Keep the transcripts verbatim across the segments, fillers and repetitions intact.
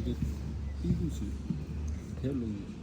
ཧིན་དུ་ཞིག་དེ་ལུང་།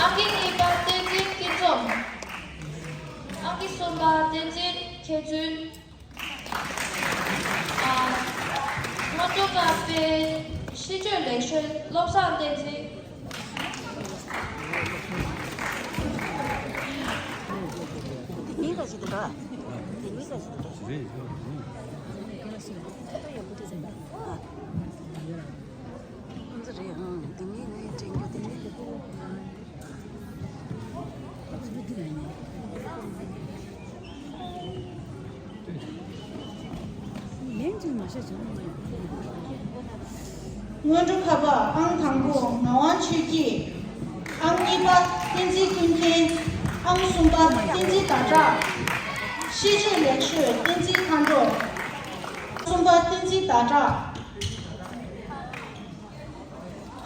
ཨང་ཀི་གཉིས་པ་བསྟན་འཛིན་སྐྱིད་འཛོམས། ཨང་ཀི་གསུམ་པ་བསྟན་འཛིན་མཁས་བཙུན། ཨ། སྔོན་འགྲོ་ཁག་དཔེ་ཤེས་བརྗོད་ལེགས་ཤོས་བློ་བཟང་བསྟན་འཛིན། དེ་གཉིས་ཀ་ཞིག་འདུག་ག་དེ་གཉིས་ཀ་ཞིག་འདུག་ག་ཁོང་ཚོ་རེད། ཨང་། དེ་ནས་ངས་དྲན་རྒྱུ་དེ་ནས། སྔོན་འགྲོ་ཁག་པ་ཨང་དང་པོ་ངག་དབང་ཆོས་སྐྱིད། ཨང་གཉིས་པ་བསྟན་འཛིན་ཀུན་མཁྱེན། ཨང་གསུམ་པ་བསྟན་འཛིན་ཟླ་གྲགས། ཤེས་བརྗོད་ལེགས་ཤོས་བསྟན་འཛིན་མཁའ་འགྲོ། གསུམ་པ་བསྟན་འཛིན་ཟླ་གྲགས།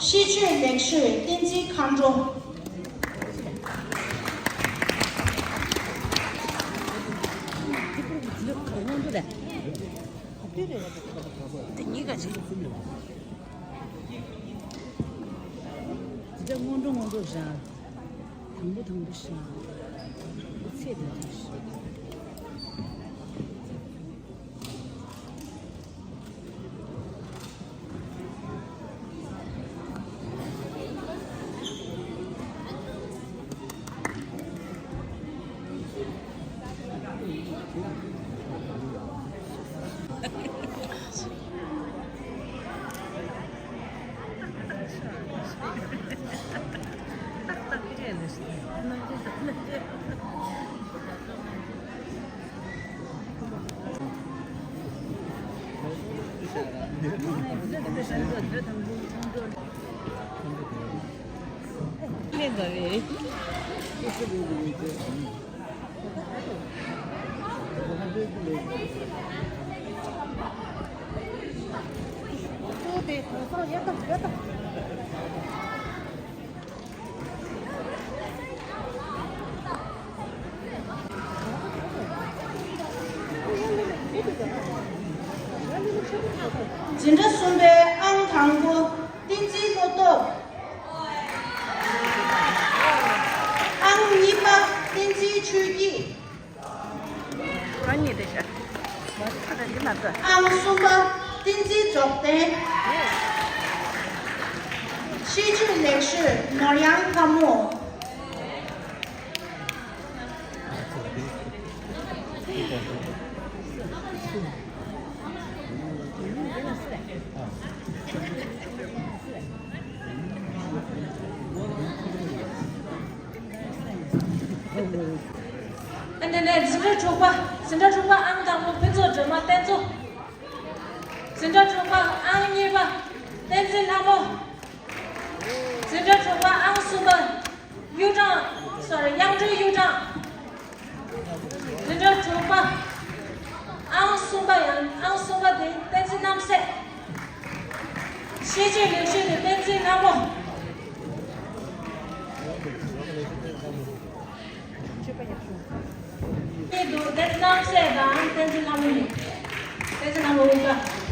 ཤེས་བརྗོད་ལེགས་ཤོས་བསྟན་འཛིན་མཁའ་འགྲོ། དེ་གཉིས་ཀ་ཅིག་དེ་འདྲ་སྔོན་འགྲོ་སྔོན་འགྲོ་བཞག་དང་པོ་དང་པོ་བཞག་ཚེ་དང་དང་བཞག་འཛིན་གྲྭ་གསུམ་པའི་ཨང་དང་པོ་བསྟན་འཛིན་བློ་སྟོབས། ཨང་གཉིས་པ་བསྟན་འཛིན་ཆོས་སྐྱིད། ཨང་གཉིས་དེ་ཤ། ཨང་གསུམ་པ་བསྟན་འཛིན་རྫོགས་ལྡན། ཤེས་བརྗོད་ལེགས་ཤོས་ནོར་གཡང་ལྷ་མོ། ཨ་ནི་ནས་འཛིན་གྲྭ་དྲུག་པ། འཛིན་གྲྭ་དྲུག་པ་ཨང་དང་པོ་ཕུན་ཚོགས་སྒྲོལ་མ་རྟེན་གཙོ། འཛིན་གྲྭ་དྲུག་པ་ཨང་གཉིས་པ་བསྟན་འཛིན་ལྷ་མོ། འཛིན་གྲྭ་དྲུག་པ་ཨང་གསུམ་པ་གཡུ་སྦྲང་། སོ་རི། གཡང་སྒྲོན་གཡུ་སྦྲང་། འཛིན་གྲྭ་དྲུག་པ་ཨང་གསུམ་པ་ཡང་ཨང་གསུམ་པ་དེ་བསྟན་འཛིན་རྣམ་སྲས། ཤེས་བརྗོད་ལེགས་ཤོས་དེ་བསྟན་འཛིན་ལྷ་མོ། དེ་འདུག་དེ་རྣམ་སྲས་དང་བསྟན་འཛིན་ལྷ་མོ་ཡིན། བསྟན་འཛིན་ལྷ་མོ་དབུ་དཀར།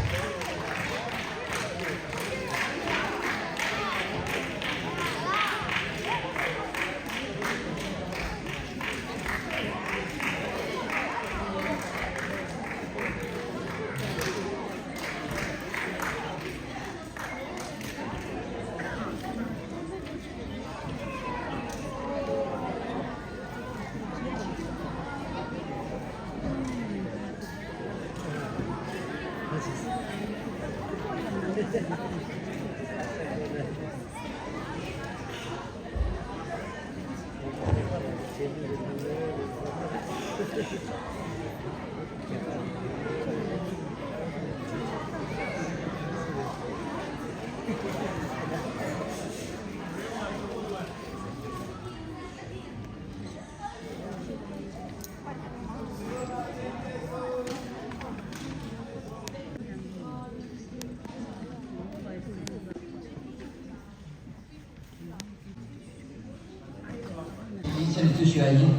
ཡིན་ཕྱིར་འཛུལ་ཞུ་བ་ཡིན།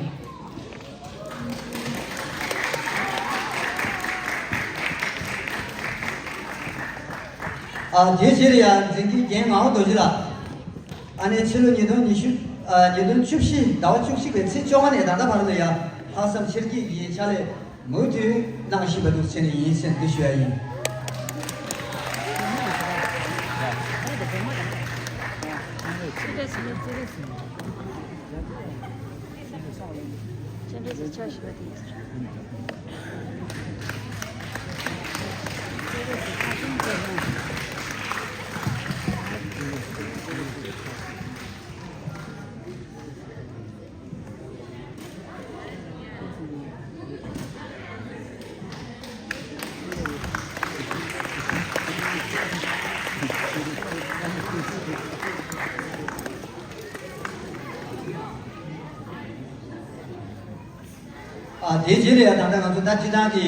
ཨ། དེའི་ཕྱིར་ཡང་འཛིན་གྱི་རྒན་ངག་དབང་རྡོ་རྗེ་ལགས། ཨ་ནི་ཕྱི་ལོ་ཉིས་སྟོང་ཉི་ཤུ། ཨ། ཉིས་སྟོང་བཅུ་བཞི་ཟླ་བ་བཅུ་གཅིག་པའི་ཚེས་བཅོ་ལྔ་ནས་ད་ལྟ་བར་དུ་ཡང་ལྷག་བསམ་ཆེར་བསྐྱེད་ཀྱིས་ཕྱག་ལས་མུ་མཐུད་གནང་བཞིན་པ་འདུག་ཟེར་ནས་ཡིན་ཟེར་འདི་ཞུ་ཡ་ཡིན། ཨ། དེའི་རྗེས་ལ་ཡང་ད་ལྟ་ང་ཚོ་ད་སྤྱི་བཏང་གི་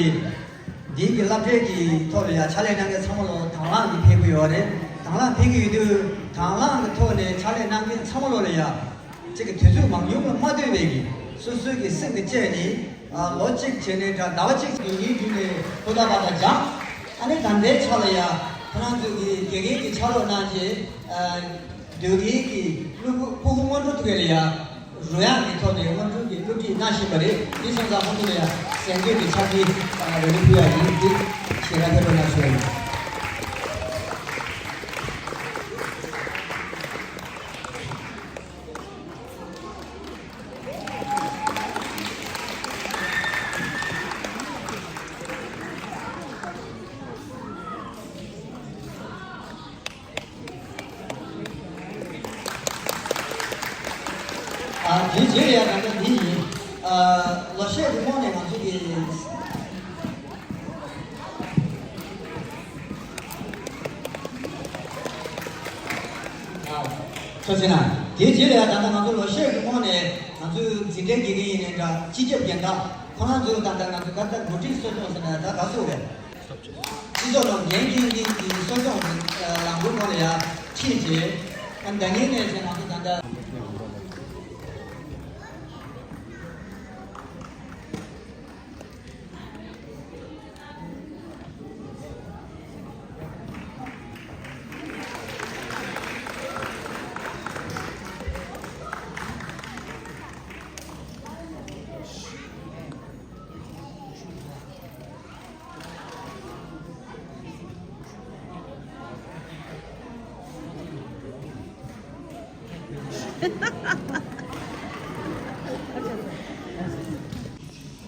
འདིའི་གི་སློབ་གྲྭའི་གི་ཐོག་ལ་ཡང་ཕྱག་ལས་གནང་མཁན་ཚང་མ་ལོ་དང་བླངས་ཀྱིས་ཕེབས་ཀྱི་ཡོད་རེད། དང་བླངས་ཕེབས་ཀྱི་ཡོད་དུས་དང་བླངས་ཀྱི་ཐོག་ནས་ཕྱག་ལས་གནང་མཁན་ཚང་མ་ལོ་ལ་ཡང་གཅིག་གི་དུས་ཚོད་མང་ཉུང་ལ་མ་ལྟོས་པའི་གི་སོ་སོའི་གི་སེམས་ཀྱི་དཔྱད་ནི། ཨ། ལོ་གཅིག་བྱས་ནས་འདྲ་ཟླ་བ་གཅིག་དགེ་རྒན་བརྒྱུད་ནས་ཧུར་ཐག་པ་དང་སྦྱངས། ཨ་ནི་ད་ལྟའི་ཆ་ལ་ཡང་ཁོ་རང་ཚོའི་གི་དགེ་རྒན་གྱི་ཕྱག་རོགས་གནང་རྗེས། ཨ། ལྡོག་ཡིག་གི་སློབ་ཕྲུག་སྔོན་འགྲོ་ཐུག་ཡ་ལ་ཡ་རོལ་དབྱངས་ཀྱི་ཐོག་ནས་སྔོན་འགྲོ་གི་སློབ་ཁྲིད་གནང་བཞིན་པ་རེད། འདི་སོང་ཙང་ཁོང་ཚོ་ལ་ཡ་གཟེངས་བསྟོད་ཀྱི་ཕྱག་བྲིས་རེ་རེ་ཕུལ་ཡ་ཡིན། འདི་ཞལ་ལག་ཕེབས་རོགས་གནང་ཞུ་ཡ་ཡིན། ཨ། དེ་རྗེས་ལ་ཡང་ད་ལྟ་འདི་ཡིན། ཨ། ལོ་ཤས་ཀྱི་སྔོན་ནས་ང་ཚོ་གི། ཨ། ཐུགས་རྗེ་གནང་། དེ་རྗེས་ལ་ཡང་ད་ལྟ་ང་ཚོ་ལོ་ཤས་ཀྱི་སྔོན་ནས་ང་ཚོའི་འཛིན་གྲྭའི་དགེ་རྒན་ཡིན་ནའི་འདྲ། སྤྱི་ཁྱབ་རྒན་བདག་ཁོ་རང་ཚོས་ད་ལྟ་ང་ཚོ་ད་ལྟ་འགོ་ཁྲིད་གསོ་སྐྱོང་ཟེར་ན་ད་ག་ཚོད་རེད། སྤྱི་ཚོགས་ནང་འགན་འཁྱེར་མཁན་གྱི་གསོ་སྐྱོང་གི་ལམ་བུའི་ནང་ལ་ཡང་ཁྲིད་བྱས། ཨ། ཟླ་ཉིན་ནས་བྱས་ང་ཚོ་ད་ལྟ།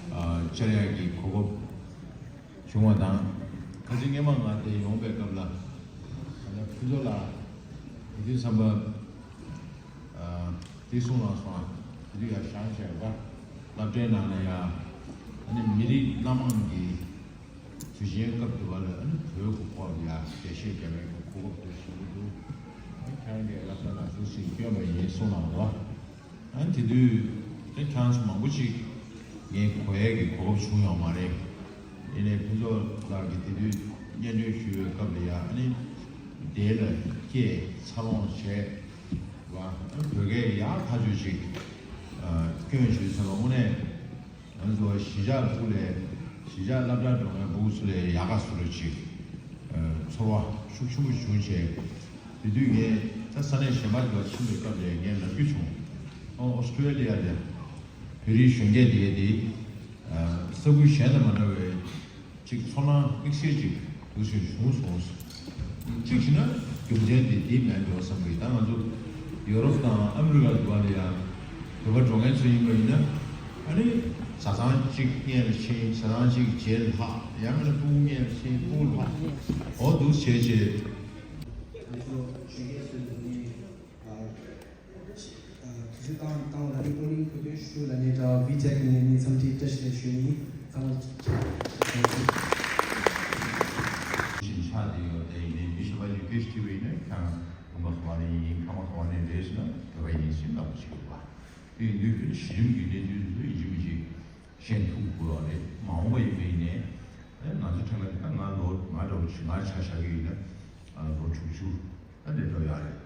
ཨ། བཅར་ཡག་གི་གོ་སྐབས་བྱུང་བ་དང་། ཁ་སང་སྔོན་མ་ང་དེ་ཡོང་པའི་སྐབས་ལ། ཨ་ནི་ཕུན་ཚོགས་ལགས་དེ་དུས་ཙམ་པ། ཨ། དེ་གསུངས་གནང་སོང་། དེ་དུས་ཡར་བཞེངས་བྱས་པ། སློབ་གྲྭའི་ནང་ལ་ཡ། ཨ་ནི་མི་རིགས་སྣ་མང་གི་དུས་ཆེན་སྐབས་དུ་བ་ལ། ཨ་ནི་བོད་ཀྱི་སྐོར་ལ་ཡ་འགྲེལ་བཤད་རྒྱག་ཡག་གི་གོ་སྐབས་དེ་བྱུང་གི་འདུག་ཨ། ཁྱེད་རང་གིས་སློབ་གྲྭ་ནང་ཞུགས་ཤིག་བསྐྱོན་པ་ཡིན་གསུངས་གནང་བ། ཨ། དེ་དུས་དེ་ཁྱེད་རང་ཚོ་མང་པོ་ཅིག་ངས་གོ་ཡག་གི་གོ་སྐབས་བྱུང་ཡོད་མ་རེད། ཡིན་ནའི་ཕུན་ཚོགས་ལགས་ཀྱིས་དེ་དུས་སྙན་སྒྲོན་ཞུ་བའི་སྐབས་ལ་ཡ། ཨ་ནི་དེ་ལ་སྐད་འཚར་ལོངས་བྱས་པ། ཨ། བོད་སྐད་ཡག་ཐག་ཆོད་ཅིག་ སྐྱོན་ཞུས་ཚར་བ་དངོས་གནས་ང་ཚོ་གཞིས་ཆགས་ཕུག་ལས་གཞིས་ཆགས་སློབ་གྲྭ་འགྲོ་མཁན་ཕྲུ་གུ་ཚོ་ལས་ཡག་ག་བཟོ་འདྲ་ཅིག་ཚོར་བ་ཤུགས་ཆེན་པོ་བྱུང་བྱས། དེ་དུས་ངས་ད་ས་གནས་གཞན་པ་ཅིག་ལ་ཕྱིན་པའི་སྐབས་ལ་ངས་ལབ་རྒྱུ་བྱུང་། ཨོ་ཨོ་སི་ཀྲོ་ལི་ཡ་ལ་བོད་རིགས་གཞོན་སྐྱེས་དེ་གས་དེ་ས་ཁུལ་གཞན་དང་མ་འདྲ་བའི་ཅིག་ཚོར་སྣང་དམིགས་བསལ་ཅིག་འདུག་སེ་བྱུང་སོང་། གཅིག་བྱས་ན་རྒྱུ་མཚན་དེ་དེ་མིན་འགྲོ་བསམ་གི། ད་ང་ཚོ་ཡོ་རོབ་དང་ཨ་མི་རི་ཀ་འདི་པ་ལ་ཡང་བོད་པ་འགྲོ་མཁན་ཚོ་ཡིན་པ་ཡིན་ན། ཨ་ནི་བཟའ་ཚང་གཅིག་རྙེད་ལ་ཕྱིན། བཟའ་ཚང་གཅིག་རྗེས་ལ་ལྷག་ཡང་མིན་ན་ཕྲུ་གུ་རྙེད་ལ་ཕྱིན། ཕྲུ་གུ་ལྷག་འོ་འདུག་བྱས་བྱས། ང་ཚོ་གཞོན་སྐྱེས་ཚོའི་ངོས་ནས་ཨ། དུས་ཚོད་བཏང་བཏང་བ་ལ་ནི་བཀའ་དྲིན་གུས་འདུད་ཞུ་ལ་ནི་ད་ཝི་ཊེག་ནས་ནི་འཚམས་འདྲི་བཀྲ་ཤིས་བདེ་ལེགས་ཞུ་ཡིན། ཚང་མ་བྱིན་ཆགས་དེ་ཡོད་དེ་ཡིན་ནའི་མི་གཞན་པ་ཞིག་སྐད་ཆ་དྲིས་པ་ཡིན་ན་ཁྱེད་རང་ལུང་པ་ག་པ་ནས་ཡིན། ཁང་པ་ག་པ་ནས་རེད་ཟེར་ན་བོད་པ་ཡིན་ཟེར་ལབ་པ་ཞིག་ཡོད་པ། དེ་ཡིན་དུས་གཞི་རིམ་གྱི་གནས་ཚུལ་འདི་ཚོ་ཡིན་གཅིག་མིན་གཅིག་ཤེས་ཐུབ་དགོས་པ་རེད། མ་འོངས་པ་ཡིན་པ་ཡིན་ནའི་ང་ཚོ་ཁྲིམས་ལ་ད་ང་ལོ་ང་འདྲ་བོ་ཞིག་ང་ཆ་བཞག་གི་ཡིན་ན་ལོ་དྲུག་ཅུ་ད་ལས་འགྲོ་ཡག་རེད།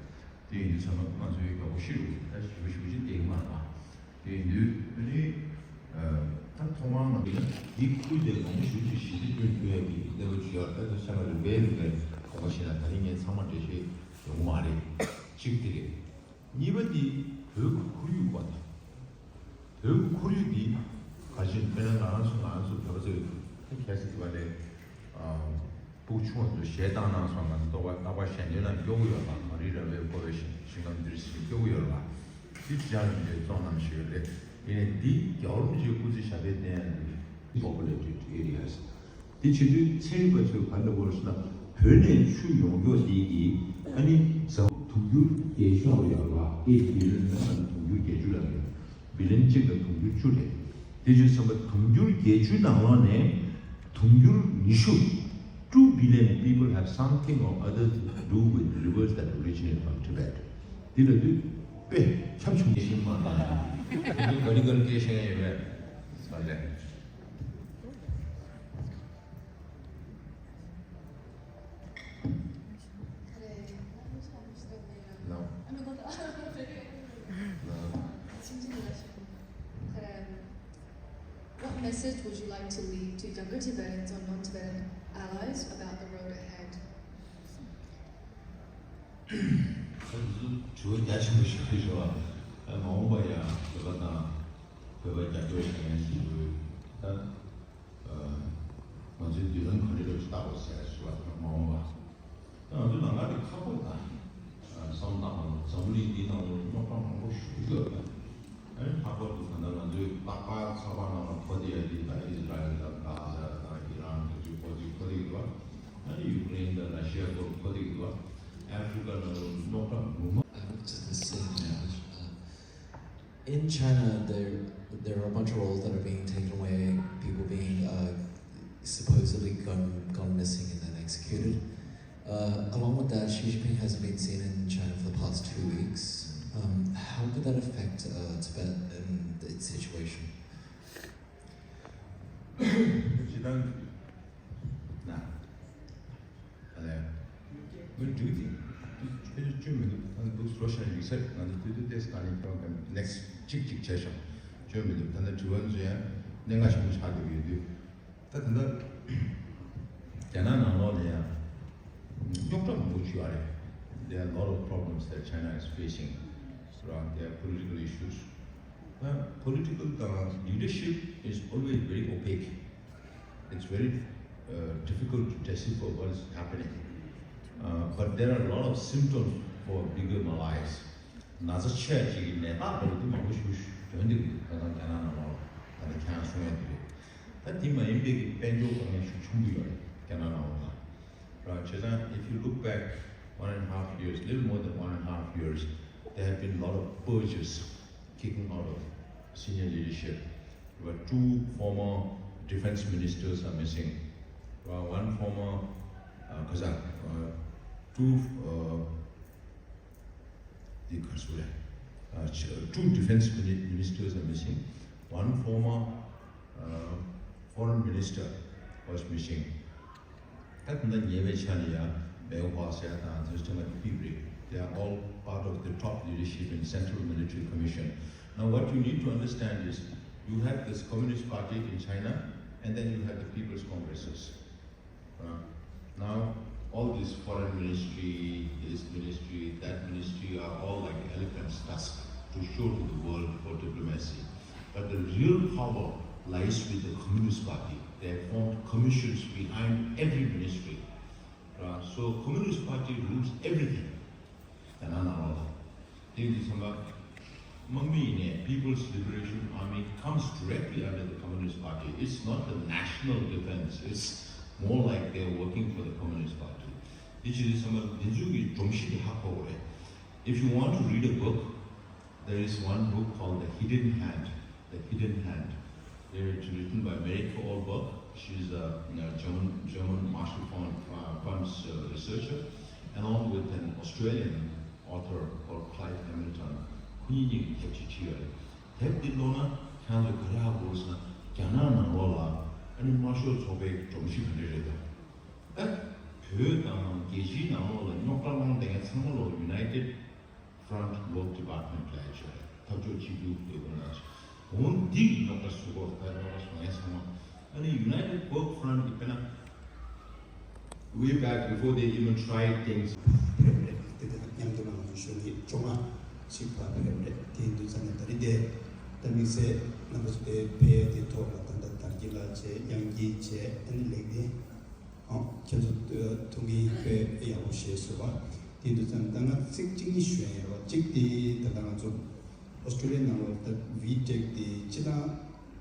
དེ་ཡིན་དུས་ཚང་མ་ང་ཚོའི་མགྱོགས་པོ་ཤི་རུ་ད་ཞེ་པོ་ཞེ་པོ་ཅིག་བསྡད་ཀྱི་མ་རེད་པ། དེ་ཡིན་དུས་ཨ་ནི་ད་ཐོག་མར་ང་ཚོ་འདི་ཁུལ་དེ་མང་པོ་ཞེ་པོ་ཅིག་ཞི་བདེ་བསྐྲུན་ཐུབ་ཡག་གི་གནས་བབ་ཅིག་ཡོད་རེད། ད་ཆ་ང་རིམ་པས་རིམ་པས་དགོངས་པ་བཞེས་ན་ད་རིང་ངས་ཚང་མ་འགྲེལ་བཤད་ཡོང་གི་མ་རེད། གཅིག་དེ་རེད། གཉིས་པ་དེ་བོད་ཀྱི་ཁོར་ཡུག་པ་དང་། བོད་ཀྱི་ཁོར་ཡུག་འདི་ག་རེ་བྱས་ནས་དཔེར་ན་ང་རང་ཚོ་ང་རང་ཚོ་བོད་པ་ཚོས་ཁ་ཤས་ཚོ་ག་ལས་ཕྲུ་གུ་ཆུང་བ་ཚོ་གཞས་བཏང་གནང་སོང་། ང་ཚོ་ལྟོ་ཕག་ལྟ་བ་གཞན་དོན་ལ་སྐྱོ་གི་ཡོད་པ། མ་རི་ར་བའི་བརྐོས་པའི་ཞིང་ཁམས་འདིར་ཞིག་སྐྱོ་གི་ཡོད་པ། འདི་ཅར་མི་འདྲའི་གཙོ་རྣམ་ཞིག་རེད། ཡིན་ནའི་འདི་རྒྱལ་བ་རིན་པོ་ཆེའི་སྐུ་ཚེ་ཞབས་པད་བརྟན་ཡག་འདི་populated areas། དེ་བྱེད་དུས་ཚན་རིག་པ་ཚོས་ག་འདྲ་བོར་ཟེར་ན་བོད་ནས་ཆུ་ཡོང་མགྱོགས་དེ་གི་ཨ་ནི་ཟ་དུང་ཕྱུར་བརྒྱད་ཅུ་ལྷག་ཡོད་རེད་པ། eight billion ལ་དུང་ཕྱུར་བརྒྱད་ཅུ་ལྷག་ཡོད། བི་ལི་ཡན་གཅིག་དང་དུང་ཕྱུར་བཅུ་རེད། དེ་བྱས་ཙང་དུང་ཕྱུར་བརྒྱད་ཅུ་ནང་ལོགས་ནས་དུང་ཕྱུར་ཉི་ཤུ། Two billion people have something or other to do with rivers that originate from Tibet. འདི་ལ་དུས་དཔེ་ཁྱབ་ཆུང་ཤིང་མ་དང་། དུང་ཕྱུར་ག་རེ་ག་རེ་སྐྱེ་བཞིན་ཡོད་པས་ལ་ལས། What message would you like to leave to younger Tibetans or non-Tibetan allies about the road ahead? དྲི་བ་རྒྱ་ཆེན་པོ་ཞིག་རེད་ཤག་ཨ་མ་འོངས་པ་ཡང་བོད་པ་དང་བོད་པ་རྒྱབ་སྐྱོར་བྱེད་མཁན་ཞིག་ད། ང་ཚོའི་མདུན་ལམ་ག་འདྲ་འདྲ་ཞིག་བལྟ་དགོས་ཟེར་ཞུ་བ་དང་མ་འོངས་པ། ད་ང་ཚོའི་ནང་ལ་དེ་ཁག་པོ་དང་བསམ་བློ་བཏང་ན་འཛམ་བུ་གླིང་འདིའི་ནང་ལ་རྙོག་དྲ་མང་པོ་ཞིག་ཡོད་པ། ཨ་ནི་ལྷག་པར་དུ་ད་ལྟ་ང་ཚོའི་ཏག་ཏག་ཚགས་པར་ནང་ལ་གོ་བསྡད་ཡ་དེ་ད་ཨི་ཟི་རལ་དང་གྷ་ཟ་དང་ཨི་རན་དེ་ཚོའི་སྐོར་ཅིག་གོ་བསྡད་ཀྱི་འདུག་ཨ་ནི་ཡུ་ཀེ་རེན་དང་ར་ཤི་ཡའི་སྐོར་གོ་བསྡད་ཀྱི་འདུག་ཨ་ཧྥི་རི་ཀ་ནང་ལ་རྙོག་དྲ་མང་པོ། I looked at the same, uh, In China, there there are a bunch of roles that are being taken away, people being uh, supposedly gone, gone missing and then executed. Uh, along with that, Xi Jinping hasn't been seen in China for the past two weeks. Um, how could that affect uh, Tibet and its situation? ད་ལས་ང་འགྲིག་དེ་ཁྱོད་ཚོ་སྐྱོན་མི་འདུག་ད་འདུག་རོ་ཤན་ཡིག་ཚད་ང་ཚོ་དུས་དུས་ཏེས་ག་ནས་ཁྱོད་ཀྱི་next གཅིག་གཅིག་བྱས་ཤོག་སྐྱོན་མི་འདུག་ད་ལྟ་དྲི་བ་ཚོ་ཡང་གནད་འགག་ཆེན་པོ་ཆགས་བསྡད་ཡོད་དུས་ད་ད་ལྟ་རྒྱ་ནག་ནང་ལོགས་ལ་ཡང་རྙོག་དྲ་མང་པོ་ཅིག་ཡོད་རེད། There are a lot of problems that China is facing around their political issues. But political uh, leadership is always very opaque. It's very uh, difficult to decipher what is happening. Uh, but there are a lot of symptoms for bigger malaise. ན་ཚ་ཆེ་ཅིག་གི་ནད་རྟགས་འདྲ་བོ་འདི་མང་པོ་ཞིག་ཐོན་འདུག་ད་ལྟ་རྒྱ་ནག་ནང་ལོགས་ད་ལྟ་ཁྱེད་རང་གསུང་ཡ་འདི་རེད། ད་འདི་མ་ཡིན་པའི་གི་དཔལ་འབྱོར་དཀའ་ངལ་ཤུགས་ཆེན་པོ་ཡོད་རེད་རྒྱ་ནག་ནང་ལོགས་ལ། Right, Chetan, if you look back one and a half years, little more than one and a half years, there have been a lot of purges kicking out of senior leadership. But two former defense ministers are missing. Uh, one former uh, Kazakh, uh, two uh, the Kazakh, uh, two defense ministers are missing. One former uh, foreign minister was missing. ད་ད་ལྟ་ཉེ་བའི་ཆ་ནས་ཡང་མེའོ་ཧྭ་ཟེར་ཡ་དང་དེ་ཚོ་ཚང་མ་དེ་ཕེབས་རེད། They are all part of the top leadership in Central Military Commission. Now, what you need to understand is you have this Communist Party in China, and then you have the People's Congresses. Uh, now, all this foreign ministry, this ministry, that ministry are all like elephant's tusk to show to the world for diplomacy. But the real power lies with the Communist Party. They have formed commissions behind every ministry. Uh, so Communist Party rules everything. དེ་ན་ནང་ལོགས་ལ། དེ་ཡིན་དུས་ཙམ་པ། དམག་མི་ཡིན་ནའི་People's Liberation Army comes directly under the Communist Party. It's not the national defense. It's more like they're working for the Communist Party. དེ་བྱེད་དུས་ཙམ་པ་འདི་ཚོའི་གི་སྒྲོམ་གཞི་དེ་ཧ་གོ་དགོས་རེད། If you want to read a book, there is one book called The Hidden Hand. The Hidden Hand. It's written by Mariko Olberg. She's a, you know, German, German Marshall Fund, uh, Fund's, uh, researcher, along with an Australian author called Clyde Hamilton. ཁོ་གཉིས་གཉིས་ཀྱིས་ཁྱབ་ཆེ་བྲིས་ཡོད་རེད། དེབ་འདི་ཀློག་ན་ཁྱེད་ཚོ་ག་རེ་ཧ་གོ་ཟེར་ན། རྒྱ་ནག་ནང་ལོགས་ལ་ཨ་ནི་དམར་ཤོག་ཚོགས་པའི་སྒྲོམ་གཞི་ག་འདྲ་རེད་དམ། ད་བོད་དང་རྒྱལ་སྤྱིའི་ནང་ལོགས་ལ་རྙོག་དྲ་བསླངས་བསྡད་མཁན་ཚང་མ་ལོག་United Front War Department ལབ་ཡ་ཅིག་ཡོད་རེད། འཐབ་ཕྱོགས་གཅིག་གྱུར་སྡེ་ཁག་ལབ་ཡ་ཅིག་འོ་འདི་གི་རྙོག་དྲ་བཟོ་གོ། ད་རྙོག་དྲ་བཟོ་མཁན་ཚང་མ། ཨ་ནི་United Work Front གི་དཔེར་ན། Way back before they even tried things. ཕེབས་རེད། དེ་དང་མཉམ་དུ་ང་ཚོ་གཞོན་སྐྱེས་བཅོ་ལྔ་ཞིག་ཕར་ཕེབས་རེད། དེ་ཡིན་དུས་ཙམ་ནས་ད་རེས་དེ་ད་དམིགས་བསལ་རྣམ་པ་ཚོ་དེ་ཕེབས་ཡ་དེ་ཐོག་ལ་ད་ལྟ་དར་རྒྱས་ལགས་བྱས། དབྱངས་སྐྱིད་བྱས། ཨ་ནི་ལེགས་ལྡན། ཨོ། ཁྱེད་ཚོ་ཐུགས་ཀྱིས་དཔེ་ཡག་པོ་བཞེས་སོང་བ། དེ་དུས་ཙམ་ད་ང་ཚིག་གཅིག་གཉིས་ཞུ་ཡ་ཡོད་པ། གཅིག་དེ་ད་ལྟ་ང་ཚོ་ཨོ་སི་ཀྲི་ལི་ཡ་ནང་ལོགས་ད་ཝི་ཊེག་དེ་སྤྱི་བཏང་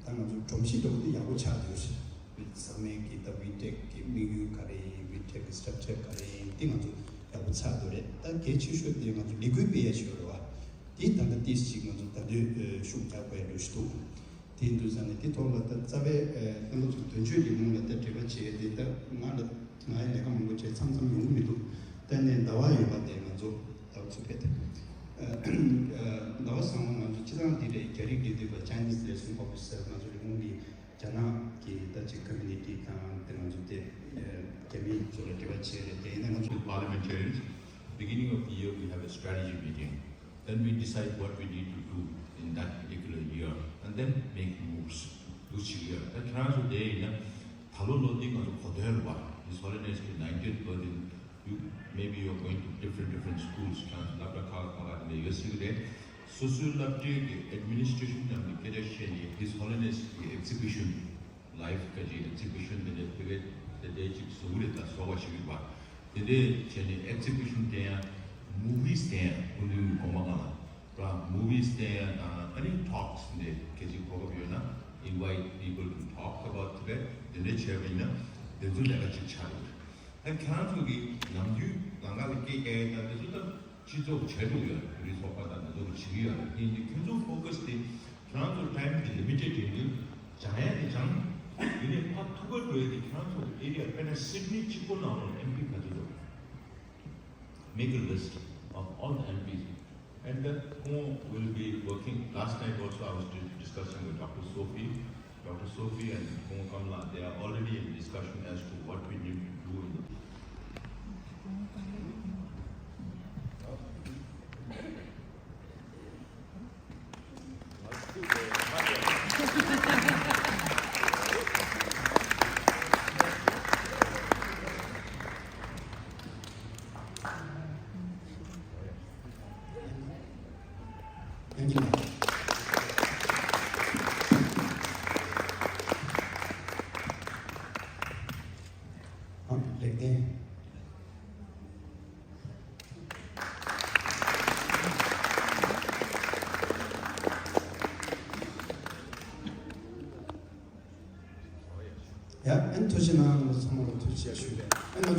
ད་ང་ཚོ་སྒྲོམ་གཞི་འདྲ་བོ་དེ་ཡག་པོ་ཆགས་ཡོད་རེད། ས་མིག་གི་ད་ཝི་ཊེག་གི་དམིགས་ཡུལ་ག་རེ་ཡིན། ཝི་ཊེག་གི་སི་ཊྲག་ཅར་ག་རེ་ཡིན། དེ་ང་ཚོ་ཡག་པོ་ཆགས་ཡོད་རེད། ད་གལ་ཆེ་ཤོས་དེ་ང་ཚོ་ལས་འགུལ་སྤེལ་ཡ་ཞིག་ཡོད་རེད་བ། དེ་ད་ལྟ་ཏིས་ཅིག་ང་ཚོ་ད་དུང་ཤུགས་རྒྱག་དགོས་ཡ་འདྲ་ཞིག་འདུག་དེ་འདུག་ས་ནས་དེ་ཐོག་ལ་ད་རྩ་བའི་ཨ་རྣམ་པ་ཚོ་དོན་གཅོད་ལས་ཁུངས་ལ་ད་འབྲེལ་བ་བྱས་ཏེ། ད་ང་ལ་ང་ཡི་ལས་ཀ་མང་པོ་བྱས་མཚམས་མཚམས་ཡོང་གི་མི་འདུག་ད་ནས་ཟླ་བ་ཡོད་པ་དེ་ང་ཚོ་ཟླ་བ་ཚུགས་པས་ཏེ། ཟླ་བ་བཟང་པོ་ང་ཚོ་སྤྱི་བཏང་འདི་རེད། རྒྱ་རིགས་འབྲེལ་མཐུད་པ་Chinese Liaison Officer ང་ཚོ་ལས་ཁུངས་ཀྱི་རྒྱ་ནག་གི་ད་ཅིག་community དང་དེ་ང་ཚོ་དེ་རྒྱ་མི་ཚོ་ལ་འབྲེལ་བ་བྱས་རེད། དེ་ཡིན་ན་ང་ཚོ་Parliamentarians, beginning of the year we have a strategy meeting. Then we decide what we need to do in that particular year and then make moves. འདུག་བྱེད་ཀྱི་ཡོད། ད་ཁྱེད་རང་ཚོ་དེ་ཡིན་ན་ད་ལོ་ལོ་འདི་ང་ཚོ་གོ་སྟོན་རེད་པ། His Holiness གི་ninetieth birthday, you, maybe you are going to different, different schools. ཁྱེད་རང་ཚོ་སློབ་གྲྭ་ཁག་ཁག་ཁག་དེ་འདྲ་ཡོད་སྲིད་ཀྱི་རེད། སོ་སོའི་སློབ་གྲྭའི་གི་administration ནང་གི་སྐད་ཆ་བཤད་ནས་His Holiness གི་exhibition live ག་ཅིག་exhibition དེ་འདྲའི་དེ་གའི་དེ་འདྲའི་ཅིག་བཟོ་གི་རེད། ད་བཟོ་བ་ཞིག་ཡོད་པ། དེ་འདྲའི་བྱས་ནས་exhibition སྟོན་ཡ། movies སྟོན་ཡ། སྐུ་མདུན་གྱི་དགོངས་པ་སྒང་ལ་ར་movies སྟོན་ཡ་དང་། ཨ་ནི་talks འདི་གལ་སྲིད་གོ་སྐབས་ཡོད་ན་invite people to talk about Tibet དེ་འདྲའི་བྱས་པ་ཡིན་ན་དེ་ཚོའི་ལས་ཀ་ཅིག་ཆགས་ཡོད་རེད། ད་ཁྱེད་རང་ཚོ་གི་ནམ་རྒྱུན་ལམ་ཁ་ལ་སྐད་རྒྱག་ཡ་དང་དེ་ཚོ་ད་སྤྱི་ཚོགས་བྱས་འདུག་ཡོད་རེད། བོད་རིགས་ཚོགས་པ་དང་དེ་ཚོ་གི་བྱེད་ཀྱི་ཡོད་རེད། དེ་ཡིན་དུས་ཁྱོད་ཚོ་focus དེ་ཁྱེད་རང་ཚོ་time དེ་limited ཡིན་དུས་སྦྱང་ཡ་དེ་སྦྱང་། དེ་ནས་ཕར་ཐུག་ག་འགྲོ་ཡ་དེ་ཁྱེད་རང་ཚོ་གི་area དཔེར་ན་Sydney གཅིག་པོ་ནང་ལ་M P ག་ཚོད་འདུག Make a list of all the M Ps. And then ཁོང་will be working. Last night also I was di- discussing with Doctor Sophie. Doctor Sophie and Kong Kamla, they are already in discussion as to what we need to do in the Thank you. ཨ། ལེགས་ལྡན། ཡ། ཨན་ཐུགས་རྗེ་གནང་། ང་ཚང་མ་ལ་ཐུགས་རྗེ་ཆེ་ཞུ་རེད། ཨན་ང་ཚོ།